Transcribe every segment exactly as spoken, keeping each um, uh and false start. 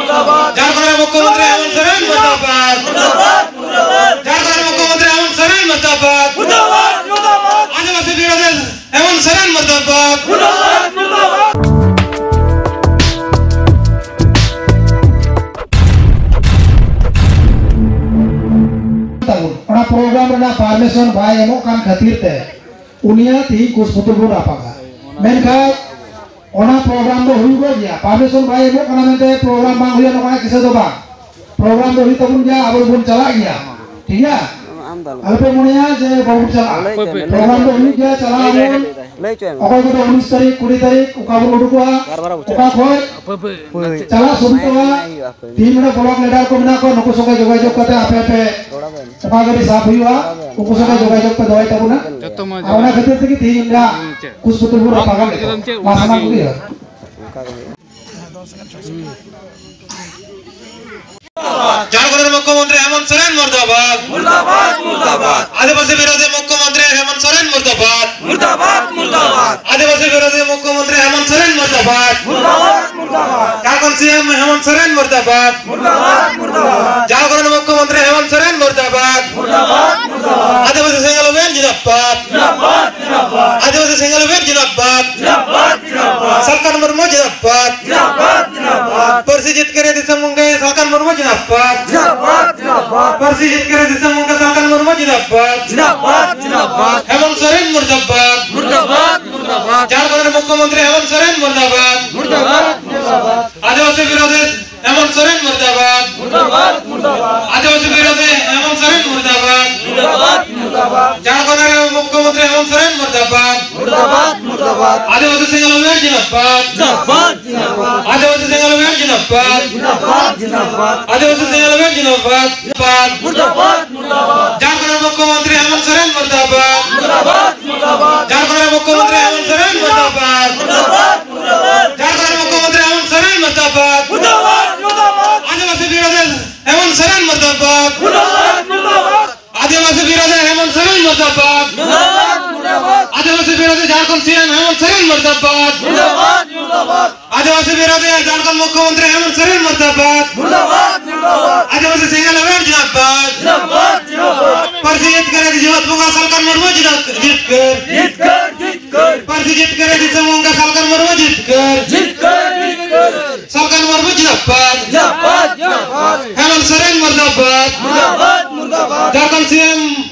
ᱡᱷᱟᱲᱠᱷᱚᱸᱰ ᱨᱮ ᱢᱩᱠᱷᱭᱚᱢᱚᱱᱛᱨᱤ ᱦᱮᱢᱚᱱᱛ ᱥᱚᱨᱮᱱ ᱢᱩᱨᱫᱟᱵᱟᱫ᱾ ᱡᱷᱟᱲᱠᱷᱚᱸᱰ ᱨᱮ ᱢᱩᱠᱷᱭᱚᱢᱚᱱᱛᱨᱤ ᱦᱮᱢᱚᱱᱛ ᱥᱚᱨᱮᱱ ᱢᱩᱨᱫᱟᱵᱟᱫ᱾ ᱟᱹᱫᱤᱵᱟᱹᱥᱤ ᱵᱤᱨᱳᱫᱷᱤ ᱦᱮᱢᱚᱱᱛ ᱥᱚᱨᱮᱱ ᱢᱩᱨᱫᱟᱵᱟᱫ᱾ ᱚᱱᱟ ᱯᱨᱳᱜᱨᱟᱢ ᱨᱮᱱᱟᱜ ᱯᱟᱨᱢᱤᱥᱚᱱ ᱵᱟᱭ ᱮᱢᱚᱜ ᱠᱟᱱ ᱠᱷᱟᱹᱛᱤᱨ ᱛᱮ ᱩᱱᱤᱭᱟᱜ ᱛᱤᱦᱤᱧ ᱠᱩᱥ ᱯᱩᱛᱩᱞ ᱵᱚᱱ ᱨᱟᱯᱟᱜᱟ᱾ ᱢᱮᱱᱠᱷᱟᱱ ᱚᱱᱟ ᱯᱨᱳᱜᱨᱟᱢ ᱫᱚ ᱦᱩᱭᱩᱜᱚᱜ ᱜᱮᱭᱟ, ᱯᱟᱨᱢᱤᱥᱚᱱ ᱵᱟᱭ ᱮᱢᱚᱜ ᱠᱟᱱᱟ ᱢᱮᱱᱛᱮ ᱯᱨᱳᱜᱨᱟᱢ ᱵᱟᱝ ᱦᱩᱭᱩᱜᱼᱟ, ᱱᱚᱝᱠᱟ ᱠᱤᱥᱟᱹ ᱫᱚ ᱵᱟᱝ᱾ ᱯᱨᱳᱜᱨᱟᱢ ᱫᱚ ᱦᱩᱭᱩᱜ ᱛᱟᱵᱚᱱ ᱜᱮᱭᱟ, ᱟᱵᱚ ᱵᱚᱱ ᱪᱟᱞᱟᱜ ᱜᱮᱭᱟ, ᱴᱷᱤᱠ ᱜᱮᱭᱟ? ᱟᱞᱚᱯᱮ ᱢᱚᱱᱮᱭᱟ ᱡᱮ ᱵᱟᱵᱚᱱ ᱪᱟᱞᱟᱜᱼᱟ᱾ ᱯᱨᱳᱜᱨᱟᱢ ᱫᱚ ᱦᱩᱭᱩᱜ ᱜᱮᱭᱟ, ᱪᱟᱞᱟᱜ ᱟᱵᱚᱱ᱾ ᱚᱠᱚᱭ ᱠᱚᱫᱚ ᱩᱱᱤᱥ ᱛᱟᱹᱨᱤᱠᱷ, ᱠᱩᱲᱤ ᱛᱟᱹᱨᱤᱠᱷ ᱚᱠᱟ ᱵᱚᱱ ᱩᱰᱩᱠᱚᱜᱼᱟ, ᱚᱠᱟ ᱠᱷᱚᱡ ᱪᱟᱞᱟᱜ ᱥᱩᱵᱤᱫᱷᱟᱜᱼᱟ᱾ ᱛᱤᱦᱤᱧ ᱱᱚᱰᱮ ᱵᱞᱚᱠ ᱞᱤᱰᱟᱨ ᱠᱚ ᱢᱮᱱᱟᱜ ᱠᱚᱣᱟ, ᱱᱩᱠᱩ ᱥᱚᱸᱜᱮ ᱡᱳᱜᱟᱡᱳᱜᱽ ᱠᱟᱛᱮ ᱟᱯᱮ ᱟᱯᱮ ᱚᱠᱟ ᱜᱟᱹᱰᱤ ᱥᱟᱵ ᱦᱩᱭᱩᱜᱼᱟ, ᱩᱱᱠᱩ ᱥᱚᱸᱜᱮ ᱡᱳᱜᱟᱡᱳᱜᱽ ᱯᱮ ᱫᱚᱦᱚᱭ ᱛᱟᱵᱚᱱᱟ᱾ ᱟᱨ ᱚᱱᱟ ᱠᱷᱟᱹᱛᱤᱨ ᱛᱮᱜᱮ ᱛᱤᱦᱤᱧ ᱱᱚᱰᱮ ᱠᱩᱥ ᱯᱩᱛᱩᱞ ᱵᱚᱱ ᱨᱟᱯᱟᱜᱟ᱾ ᱢᱟ ᱥᱟᱱᱟᱢ ᱠᱚᱜᱮ᱾ ᱡᱷᱟᱲᱠᱷᱚᱸᱰ ᱨᱮ ᱢᱩᱠᱷᱭᱚᱢᱚᱱᱛᱨᱤ ᱦᱮᱢᱚᱱᱛ ᱥᱚᱨᱮᱱ ᱢᱩᱨᱫᱟᱵᱟᱫ᱾ ᱢᱩᱨᱫᱟᱵᱟᱫ, ᱢᱩᱨᱫᱟᱵᱟᱫ᱾ ᱟᱹᱫᱤᱵᱟᱹᱥᱤ ᱵᱤᱨᱳᱫᱷᱤ ᱢᱩᱠᱷᱭᱚᱢᱚᱱᱛᱨᱤ ᱦᱮᱢᱚᱱᱛ ᱥᱚᱨᱮᱱ ᱢᱩᱨᱫᱟᱵᱟᱫ᱾ ᱢᱩᱨᱫᱟᱵᱟᱫ, ᱢᱩᱨᱫᱟᱵᱟᱫ᱾ ᱟᱹᱫᱤᱵᱟᱹᱥᱤ ᱵᱤᱨᱳᱫᱷᱤ ᱢᱩᱠᱷᱭᱚᱢᱚᱱᱛᱨᱤ ᱦᱮᱢᱚᱱᱛ ᱥᱚᱨᱮᱱ ᱢᱩᱨᱫᱟᱵᱟᱫ᱾ ᱢᱩᱨᱫᱟᱵᱟᱫ, ᱢᱩᱨᱫᱟᱵᱟᱫ᱾ ᱡᱷᱟᱲᱠᱷᱚᱸᱰ ᱥᱤ ᱮᱢ ᱦᱮᱢᱚᱱᱛ ᱥᱚᱨᱮᱱ ᱢᱩᱨᱫᱟᱵᱟᱫ᱾ ᱢᱩᱨᱫᱟᱵᱟᱫ, ᱢᱩᱨᱫᱟᱵᱟᱫ᱾ ᱡᱷᱟᱲᱠᱷᱚᱸᱰ ᱨᱮᱱ ᱢᱩᱠᱷᱭᱚᱢᱚᱱᱛᱨᱤ ᱦᱮᱢᱚᱱᱛ ᱥᱚᱨᱮᱱ ᱢᱩᱨᱫᱟᱵᱟᱫ᱾ ᱢᱩᱨᱫᱟᱵᱟᱫ, ᱢᱩᱨᱫᱟᱵᱟᱫ᱾ ᱟᱹᱫᱤᱵᱟᱹᱥᱤ ᱥᱮᱸᱜᱮᱞ ᱚᱵᱷᱤᱭᱟᱱ ᱡᱤᱱᱫᱟᱵᱟᱫ᱾ ᱡᱤᱱᱫᱟᱵᱟᱫ, ᱡᱤᱱᱫᱟᱵᱟᱫ᱾ ᱟᱹᱫᱤᱵᱟᱹᱥᱤ ᱥᱮᱸᱜᱮᱞ ᱚᱵᱷᱤᱭᱟᱱ ᱡᱤᱱᱫᱟᱵᱟᱫ᱾ ᱡᱤᱱᱫᱟᱵᱟᱫ, ᱡᱤᱱᱫᱟᱵᱟᱫ᱾ ᱥᱟᱞᱠᱷᱟᱱ ᱢᱩᱨᱢᱩ ᱡᱤᱱᱫᱟᱵᱟᱫ᱾ ᱡᱤᱱᱫᱟᱵᱟᱫ, ᱡᱤᱱᱫᱟᱵᱟᱫ᱾ ᱯᱟᱹᱨᱥᱤ ᱡᱤᱛᱠᱟᱹᱨᱤᱭᱟᱹ ᱫᱤᱥᱚᱢ ᱜᱚᱢᱠᱮ ᱥᱟᱞᱠᱷᱟᱱ ᱢᱩᱨᱢᱩ ᱡᱤᱱᱫᱟᱵᱟᱫ᱾ ᱡᱤᱱᱫᱟᱵᱟᱫ, ᱡᱤᱱᱫᱟᱵᱟᱫ᱾ ᱯᱟᱹᱨᱥᱤ ᱡᱤᱛᱠᱟᱹᱨᱤᱭᱟᱹ ᱫᱤᱥᱚᱢ ᱜᱚᱢᱠᱮ ᱥᱟᱞᱠᱷᱟᱱ ᱢᱩᱨᱢᱩ ᱡᱤᱱᱫᱟᱵᱟᱫ᱾ ᱡᱤᱱᱫᱟᱵᱟᱫ, ᱡᱤᱱᱫᱟᱵᱟᱫ᱾ ᱦᱮᱢᱚᱱᱛ ᱥᱚᱨᱮᱱ ᱢᱩᱨᱫᱟᱵᱟᱫ᱾ ᱢᱩᱨᱫᱟᱵᱟᱫ, ᱢᱩᱨᱫᱟᱵᱟᱫ᱾ ᱡᱷᱟᱲᱠᱷᱚᱸᱰ ᱨᱮᱱ ᱢᱩᱠᱷᱭᱚᱢᱚᱱᱛᱨᱤ ᱦᱮᱢᱚᱱᱛ ᱥᱚᱨᱮᱱ ᱢᱩᱨᱫᱟᱵᱟᱫ᱾ ᱢᱩᱨᱫᱟᱵᱟᱫ, ᱢᱩᱨᱫᱟᱵᱟᱫ᱾ ᱟᱹᱫᱤᱵᱟᱹᱥᱤ ᱵᱤᱨᱳᱫᱷᱤ ᱦᱮᱢᱚᱱᱛ ᱥᱚᱨᱮᱱ ᱢᱩᱨᱫᱟᱵᱟᱫ᱾ ᱢᱩᱨᱫᱟᱵᱟᱫ, ᱢᱩᱨᱫᱟᱵᱟᱫ᱾ ᱟᱹᱫᱤᱵᱟᱹᱥᱤ ᱵᱤᱨᱳᱫᱷᱤ ᱦᱮᱢᱚᱱᱛ ᱥᱚᱨᱮᱱ ᱢᱩᱨᱫᱟᱵᱟᱫ᱾ ᱢᱩᱨᱫᱟᱵᱟᱫ, ᱢᱩᱨᱫᱟᱵᱟᱫ᱾ ᱡᱷᱟᱲᱠᱷᱚᱸᱰ ᱨᱮᱱ ᱢᱩᱠᱷᱭᱚᱢᱚᱱᱛᱨᱤ ᱦᱮᱢᱚᱱᱛ ᱥᱚᱨᱮᱱ ᱢᱩᱨᱫᱟᱵᱟᱫ᱾ ᱢᱩᱨᱫᱟᱵᱟᱫ, ᱢᱩᱨᱫᱟᱵᱟᱫ᱾ ᱟᱹᱫᱤᱵᱟᱹᱥᱤ ᱥᱮᱸᱜᱮᱞ ᱚᱵᱷᱤᱭᱟᱱ ᱡᱤᱱᱫᱟᱵᱟᱫ᱾ ᱡᱤᱱᱫᱟᱵᱟᱫ, ᱡᱤᱱᱫᱟᱵᱟᱫ᱾ ᱟᱹᱫᱤᱵᱟᱹᱥᱤ ᱥᱮᱸᱜᱮᱞ ᱚᱵᱷᱤᱭᱟᱱ ᱡᱤᱱᱫᱟᱵᱟᱫ᱾ ᱡᱤᱱᱫᱟᱵᱟᱫ, ᱡᱤᱱᱫᱟᱵᱟᱫ᱾ ᱟᱹᱫᱤᱵᱟᱹᱥᱤ ᱥᱮᱸᱜᱮᱞ ᱚᱵᱷᱤᱭᱟᱱ ᱡᱤᱱᱫᱟᱵᱟᱫ᱾ ᱡᱤᱱᱫᱟᱵᱟᱫ, ᱢᱩᱨᱫᱟᱵᱟᱫ, ᱢᱩᱨᱫᱟᱵᱟᱫ᱾ ᱡᱷᱟᱲᱠᱷᱚᱸᱰ ᱨᱮᱱ ᱢᱩᱠᱷᱭᱚᱢᱚᱱᱛᱨᱤ ᱦᱮᱢᱚᱱᱛ ᱥᱚᱨᱮᱱ ᱢᱩᱨᱫᱟᱵᱟᱫ᱾ ᱢᱩᱨᱫᱟᱵᱟᱫ, ᱢᱩᱨᱫᱟᱵᱟᱫ᱾ ᱡᱷᱟᱲᱠᱷᱚᱸᱰ ᱨᱮᱱ ᱢᱩᱠᱷᱭᱚᱢᱚᱱᱛᱨᱤ ᱦᱮᱢᱚᱱᱛ ᱥᱚᱨᱮᱱ ᱢᱩᱨᱫᱟᱵᱟᱫ᱾ ᱢᱩᱨᱫᱟᱵᱟᱫ, ᱢᱩᱨᱫᱟᱵᱟᱫ᱾ ᱡᱷᱟᱲᱠᱷᱚᱸᱰ ᱨᱮᱱ ᱢᱩᱠᱷᱭᱚᱢᱚᱱᱛᱨᱤ ᱦᱮᱢᱚᱱᱛ ᱥᱚᱨᱮᱱ ᱢᱩᱨᱫᱟᱵᱟᱫ᱾ ᱢᱩᱨᱫᱟᱵᱟᱫ, ᱢᱩᱨᱫᱟᱵᱟᱫ᱾ ᱟᱹᱫᱤᱵᱟᱹᱥᱤ ᱵᱤᱨᱳᱫᱷᱤ ᱦᱮᱢᱚᱱᱛ ᱥᱚᱨᱮᱱ ᱢᱩᱨᱫᱟᱵᱟᱫ᱾ ᱢᱩᱨᱫᱟᱵᱟᱫ, ᱢᱩᱨᱫᱟᱵᱟᱫ᱾ ᱟᱹᱫᱤᱵᱟᱹᱥᱤ ᱵᱤᱨᱳᱫᱷᱤ ᱦᱮᱢᱚᱱᱛ ᱥᱚᱨᱮᱱ ᱢᱩᱨᱫᱟᱵᱟᱫ᱾ ᱢᱩᱨᱫᱟᱵᱟᱫ, ᱢᱩᱨᱫᱟᱵᱟᱫ᱾ ᱟᱹᱫᱤᱵᱟᱹᱥᱤ ᱵᱤᱨᱳᱫᱷᱤ ᱡᱷᱟᱲᱠᱷᱚᱸᱰ ᱥᱤ ᱮᱢ ᱦᱮᱢᱚᱱᱛ ᱥᱚᱨᱮᱱ ᱢᱩᱨᱫᱟᱵᱟᱫ᱾ ᱢᱩᱨᱫᱟᱵᱟᱫ, ᱢᱩᱨᱫᱟᱵᱟᱫ᱾ ᱟᱹᱫᱤᱵᱟᱹᱥᱤ ᱵᱤᱨᱳᱫᱷᱤ ᱡᱷᱟᱲᱠᱷᱚᱸᱰ ᱢᱩᱠᱷᱭᱚᱢᱚᱱᱛᱨᱤ ᱦᱮᱢᱚᱱᱛ ᱥᱚᱨᱮᱱ ᱢᱩᱨᱫᱟᱵᱟᱫ᱾ ᱢᱩᱨᱫᱟᱵᱟᱫ, ᱢᱩᱨᱫᱟᱵᱟᱫ᱾ ᱟᱹᱫᱤᱵᱟᱹᱥᱤ ᱥᱮᱸᱜᱮᱞ ᱚᱵᱷᱤᱭᱟᱱ ᱡᱤᱱᱫᱟᱵᱟᱫ᱾ ᱡᱤᱱᱫᱟᱵᱟᱫ, ᱡᱤᱱᱫᱟᱵᱟᱫ᱾ ᱯᱟᱹᱨᱥᱤ ᱡᱤᱛᱠᱟᱹᱨ ᱟᱹᱫᱤ ᱡᱤᱣᱮᱫ ᱵᱚᱸᱜᱟ ᱥᱟᱞᱠᱷᱟᱱ ᱢᱩᱨᱢᱩ ᱡᱤᱛᱠᱟᱹᱨ᱾ ᱡᱤᱛᱠᱟᱹᱨ, ᱡᱤᱛᱠᱟᱹᱨ᱾ ᱯᱟᱹᱨᱥᱤ ᱡᱤᱛᱠᱟᱹᱨ ᱟᱹᱫᱤ ᱫᱤᱥᱚᱢ ᱜᱚᱢᱠᱮ ᱥᱟᱞᱠᱷᱟᱱ ᱢᱩᱨᱢᱩ ᱡᱤᱛᱠᱟᱹᱨ᱾ ᱡᱤᱛᱠᱟᱹᱨ, ᱡᱤᱛᱠᱟᱹᱨ᱾ ᱥᱟᱞᱠᱷᱟᱱ ᱢᱩᱨᱢᱩ ᱡᱤᱛᱠᱟᱹᱨ᱾ ᱡᱤᱛᱠᱟᱹᱨ, ᱡᱤᱛᱠᱟᱹᱨ᱾ ᱦᱮᱢᱚᱱᱛ ᱥᱚᱨᱮᱱ ᱢᱩᱨᱫᱟᱵᱟᱫ᱾ ᱢᱩᱨᱫᱟᱵᱟᱫ, ᱢᱩᱨᱫᱟᱵᱟᱫ᱾ ᱡᱷᱟᱲᱠᱷᱚᱸᱰ ᱥᱤ ᱮᱢ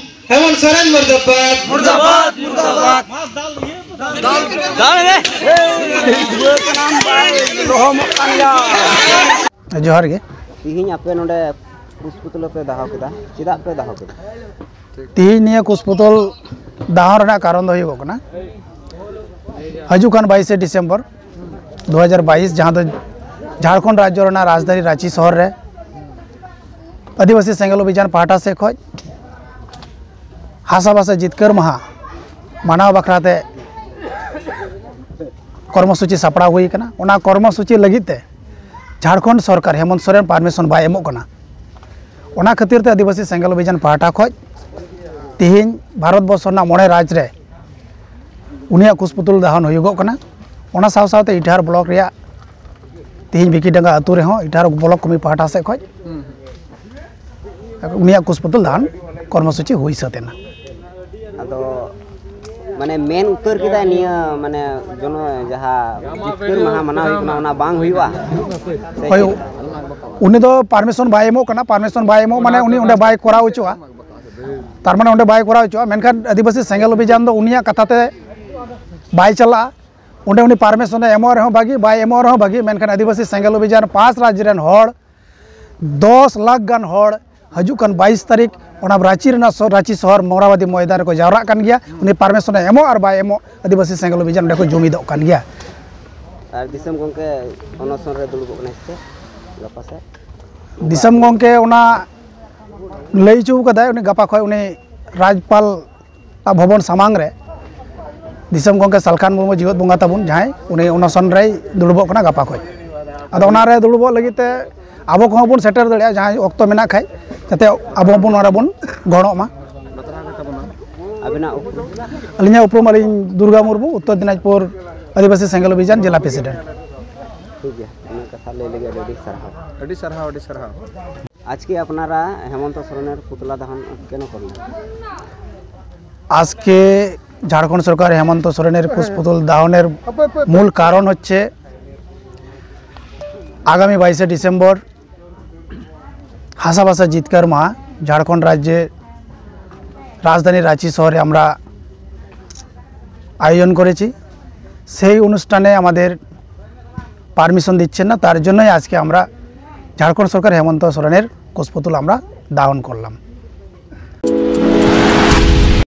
ᱦᱮᱢᱚᱱᱛ ᱥᱚᱨᱮᱱ ᱢᱩᱨᱫᱟᱵᱟᱫ᱾ ᱢᱩᱨᱫᱟᱵᱟᱫ, ᱢᱩᱨᱫᱟᱵᱟᱫ᱾ ᱡᱚᱦᱟᱨ ᱜᱮ᱾ ᱛᱤᱦᱤᱧ ᱟᱯᱮ ᱱᱚᱰᱮ ᱠᱩᱥ ᱯᱩᱛᱞᱟᱹ ᱯᱮ ᱫᱟᱦᱟᱣ ᱠᱮᱫᱟ, ᱪᱮᱫᱟᱜ ᱯᱮ ᱫᱟᱦᱟᱣ ᱠᱮᱫᱟ? ᱛᱤᱦᱤᱧ ᱱᱤᱭᱟᱹ ᱠᱩᱥ ᱯᱩᱛᱩᱞ ᱫᱟᱦᱟᱣ ᱨᱮᱱᱟᱜ ᱠᱟᱨᱚᱱ ᱫᱚ ᱦᱩᱭᱩᱜᱚᱜ ᱠᱟᱱᱟ, ᱦᱤᱡᱩᱜ ᱠᱟᱱ ᱵᱟᱭᱤᱥᱮ ᱰᱤᱥᱮᱢᱵᱚᱨ ᱫᱩ ᱦᱟᱡᱟᱨ ᱵᱟᱭᱤᱥ, ᱡᱟᱦᱟᱸ ᱫᱚ ᱡᱷᱟᱲᱠᱷᱚᱸᱰ ᱨᱟᱡᱽᱡᱚ ᱨᱮᱱᱟᱜ ᱨᱟᱡᱽᱫᱷᱟᱱᱤ ᱨᱟᱸᱪᱤ ᱥᱚᱦᱚᱨ ᱨᱮ ᱟᱹᱫᱤᱵᱟᱹᱥᱤ ᱥᱮᱸᱜᱮᱞ ᱚᱵᱷᱤᱡᱟᱱ ᱯᱟᱦᱴᱟ ᱥᱮᱫ ᱠᱷᱚᱱ ᱦᱟᱥᱟᱵᱷᱟᱥᱟ ᱡᱤᱛᱠᱟᱹᱨ ᱢᱟᱦᱟ ᱢᱟᱱᱟᱣ ᱵᱟᱠᱷᱨᱟ ᱛᱮ ᱠᱚᱨᱢᱚᱥᱩᱪᱤ ᱥᱟᱯᱲᱟᱣ ᱦᱩᱭ ᱟᱠᱟᱱᱟ᱾ ᱚᱱᱟ ᱠᱚᱨᱢᱚᱥᱩᱪᱤ ᱞᱟᱹᱜᱤᱫ ᱛᱮ ᱡᱷᱟᱲᱠᱷᱚᱸᱰ ᱥᱚᱨᱠᱟᱨ ᱦᱮᱢᱚᱱᱛ ᱥᱚᱨᱮᱱ ᱯᱟᱨᱢᱤᱥᱚᱱ ᱵᱟᱭ ᱮᱢᱚᱜ ᱠᱟᱱᱟ᱾ ᱚᱱᱟ ᱠᱷᱟᱹᱛᱤᱨ ᱛᱮ ᱟᱹᱫᱤᱵᱟᱹᱥᱤ ᱥᱮᱸᱜᱮᱞ ᱚᱵᱷᱤᱡᱟᱱ ᱯᱟᱦᱴᱟ ᱠᱷᱚᱱ ᱛᱤᱦᱤᱧ ᱵᱷᱟᱨᱚᱛ ᱵᱚᱨᱥᱚ ᱨᱮᱱᱟᱜ ᱢᱚᱬᱮ ᱨᱟᱡᱽ ᱨᱮ ᱩᱱᱤᱭᱟᱜ ᱠᱩᱥ ᱯᱩᱛᱩᱞ ᱫᱟᱦᱚᱱ ᱦᱩᱭᱩᱜᱚᱜ ᱠᱟᱱᱟ᱾ ᱚᱱᱟ ᱥᱟᱶ ᱥᱟᱶᱛᱮ ᱤᱴᱟᱦᱟᱨ ᱵᱞᱚᱠ ᱨᱮᱭᱟᱜ ᱛᱤᱦᱤᱧ ᱵᱤᱠᱤᱰᱟᱸᱜᱟ ᱟᱹᱛᱩ ᱨᱮᱦᱚᱸ ᱤᱴᱟᱦᱟᱨ ᱵᱞᱚᱠ ᱠᱚᱢᱤ ᱯᱟᱦᱴᱟ ᱥᱮᱫ ᱠᱷᱚᱱ ᱩᱱᱤᱭᱟᱜ ᱠᱩᱥ ᱯᱩᱛᱩᱞ ᱫᱟᱦᱚᱱ ᱠᱚᱨᱢᱚᱥᱩᱪᱤ ᱦᱩᱭ ᱥᱟᱹᱛ ᱮᱱᱟ᱾ ᱟᱫᱚ ᱢᱟᱱᱮ ᱢᱮᱱ ᱩᱛᱟᱹᱨ ᱠᱮᱫᱟᱭ ᱱᱤᱭᱟᱹ ᱢᱟᱱᱮ ᱡᱚᱱᱚ ᱡᱟᱦᱟᱸ ᱡᱤᱛᱠᱟᱹᱨ ᱢᱟᱦᱟ ᱢᱟᱱᱟᱣ ᱦᱩᱭᱩᱜ ᱠᱟᱱᱟ, ᱚᱱᱟ ᱵᱟᱝ ᱦᱩᱭᱩᱜᱼᱟ? ᱥᱮ ᱦᱳᱭ, ᱪᱮᱫ? ᱩᱱᱤ ᱫᱚ ᱯᱟᱨᱢᱤᱥᱚᱱ ᱵᱟᱭ ᱮᱢᱚᱜ ᱠᱟᱱᱟ᱾ ᱯᱟᱨᱢᱤᱥᱚᱱ ᱵᱟᱭ ᱮᱢᱚᱜ ᱢᱟᱱᱮ ᱩᱱᱤ ᱚᱸᱰᱮ ᱵᱟᱭ ᱠᱚᱨᱟᱣ ᱦᱚᱪᱚᱜᱼᱟ᱾ ᱛᱟᱨ ᱢᱟᱱᱮ ᱚᱸᱰᱮ ᱵᱟᱭ ᱠᱚᱨᱟᱣ ᱦᱚᱪᱚᱜᱼᱟ᱾ ᱢᱮᱱᱠᱷᱟᱱ ᱟᱹᱫᱤᱵᱟᱹᱥᱤ ᱥᱮᱸᱜᱮᱞ ᱚᱵᱷᱤᱡᱟᱱ ᱫᱚ ᱩᱱᱤᱭᱟᱜ ᱠᱟᱛᱷᱟ ᱛᱮ ᱵᱟᱭ ᱪᱟᱞᱟᱜᱼᱟ᱾ ᱚᱸᱰᱮ ᱩᱱᱤ ᱯᱟᱨᱢᱤᱥᱚᱱᱮ ᱮᱢᱚᱜ ᱨᱮᱦᱚᱸ ᱵᱷᱟᱹᱜᱤ, ᱵᱟᱭ ᱮᱢᱚᱜ ᱨᱮᱦᱚᱸ ᱵᱷᱟᱹᱜᱤ, ᱢᱮᱱᱠᱷᱟᱱ ᱟᱹᱫᱤᱵᱟᱹᱥᱤ ᱥᱮᱸᱜᱮᱞ ᱚᱵᱷᱤᱡᱟᱱ ᱯᱟᱸᱪ ᱨᱟᱡᱽ ᱨᱮᱱ ᱦᱚᱲ, ᱫᱚᱥ ᱞᱟᱠᱷ ᱜᱟᱱ ᱦᱚᱲ ᱦᱤᱡᱩᱜ ᱠᱟᱱ ᱵᱟᱭᱤᱥ ᱛᱟᱹᱨᱤᱠᱷ ᱚᱱᱟ ᱨᱟᱸᱪᱤ ᱨᱮᱱᱟᱜ ᱥᱚ-, ᱨᱟᱸᱪᱤ ᱥᱚᱦᱚᱨ ᱢᱚᱭᱨᱟᱵᱟᱫᱤ ᱢᱚᱭᱫᱟᱱ ᱨᱮᱠᱚ ᱡᱟᱣᱨᱟᱜ ᱠᱟᱱ ᱜᱮᱭᱟ᱾ ᱩᱱᱤ ᱯᱟᱨᱢᱤᱥᱚᱱᱮ ᱮᱢᱚᱜ ᱟᱨ ᱵᱟᱭ ᱮᱢᱚᱜ, ᱟᱹᱫᱤᱵᱟᱹᱥᱤ ᱥᱮᱸᱜᱮᱞ ᱚᱵᱷᱤᱡᱟᱱ ᱚᱸᱰᱮ ᱠᱚ ᱡᱩᱢᱤᱫᱚᱜ ᱠᱟᱱ ᱜᱮᱭᱟ᱾ ᱟᱨ ᱫᱤᱥᱚᱢ ᱜᱚᱢᱠᱮ ᱚᱱᱚᱥᱚᱱ ᱨᱮ ᱫᱩᱲᱩᱵᱚᱜ ᱠᱟᱱᱟᱭ ᱥᱮ ᱪᱮᱫ ᱜᱟᱯᱟ ᱥᱮᱫ? ᱫᱤᱥᱚᱢ ᱜᱚᱢᱠᱮ ᱚᱱᱟ ᱞᱟᱹᱭ ᱦᱚᱪᱚ ᱠᱟᱫᱟᱭ, ᱩᱱᱤ ᱜᱟᱯᱟ ᱠᱷᱚᱱ ᱩᱱᱤ ᱨᱟᱡᱽᱯᱟᱞ ᱟᱜ ᱵᱷᱚᱵᱚᱱ ᱥᱟᱢᱟᱝ ᱨᱮ ᱫᱤᱥᱚᱢ ᱜᱚᱢᱠᱮ ᱥᱟᱞᱠᱷᱟᱱ ᱢᱩᱨᱢᱩ ᱡᱤᱣᱮᱫ ᱵᱚᱸᱜᱟ ᱛᱟᱵᱚᱱ, ᱡᱟᱦᱟᱸᱭ ᱩᱱᱤ ᱚᱱᱚᱥᱚᱱ ᱨᱮᱭ ᱫᱩᱲᱩᱵᱚᱜ ᱠᱟᱱᱟ ᱜᱟᱯᱟ ᱠᱷᱚᱱ᱾ ᱟᱫᱚ ᱚᱱᱟᱨᱮ ᱫᱩᱲᱩᱵᱚᱜ ᱞᱟᱹᱜᱤᱫ ᱛᱮ ᱟᱵᱚ ᱠᱚᱦᱚᱸ ᱵᱚᱱ ᱥᱮᱴᱮᱨ ᱫᱟᱲᱮᱭᱟᱜᱼᱟ, ᱡᱟᱦᱟᱸᱭ ᱚᱠᱛᱚ ᱢᱮᱱᱟᱜ ᱠᱷᱟᱡ, ᱡᱟᱛᱮ ᱟᱵᱚ ᱦᱚᱸᱵᱚᱱ ᱚᱸᱰᱮ ᱵᱚᱱ ᱜᱚᱲᱚᱜ ᱢᱟ᱾ ᱟᱵᱤᱱᱟᱜ ᱩᱯᱨᱩᱢ? ᱟᱹᱞᱤᱧᱟᱜ ᱩᱯᱨᱩᱢ ᱟᱹᱞᱤᱧ ᱫᱩᱨᱜᱟ ᱢᱩᱨᱢᱩ, ᱩᱛᱛᱚᱨ ᱫᱤᱱᱟᱡᱽᱯᱩᱨ ᱟᱹᱫᱤᱵᱟᱹᱥᱤ ᱥᱮᱸᱜᱮᱞ ᱚᱵᱷᱤᱡᱟᱱ ᱡᱮᱞᱟ ᱯᱨᱮᱥᱤᱰᱮᱱᱴ᱾ ᱴᱷᱤᱠ ᱜᱮᱭᱟ, ᱚᱱᱟ ᱠᱟᱛᱷᱟ ᱞᱟᱹᱭ ᱞᱟᱹᱜᱤᱫ ᱟᱹᱰᱤ ᱟᱹᱰᱤ ᱥᱟᱨᱦᱟᱣ᱾ ᱟᱹᱰᱤ ᱥᱟᱨᱦᱟᱣ, ᱟᱹᱰᱤ ᱥᱟᱨᱦᱟᱣ᱾ আজকে আপনারা হেমন্ত সোরেনের পুতলা দহন কেন করলেন? আজকে ঝাড়খণ্ড সরকার হেমন্ত সোরেনের কুশপুতুল দাহনের মূল কারণ হচ্ছে আগামী বাইশে ডিসেম্বর হাসা ভাষা জিতকার মা ঝাড়খণ্ড রাজ্যে রাজধানী রাঁচি শহরে আমরা আয়োজন করেছি। সেই অনুষ্ঠানে আমাদের পারমিশন দিচ্ছেন না, তার জন্যই আজকে আমরা ঝাড়খণ্ড সরকার হেমন্ত সোরেনের কুশপুতুল আমরা দাহন করলাম।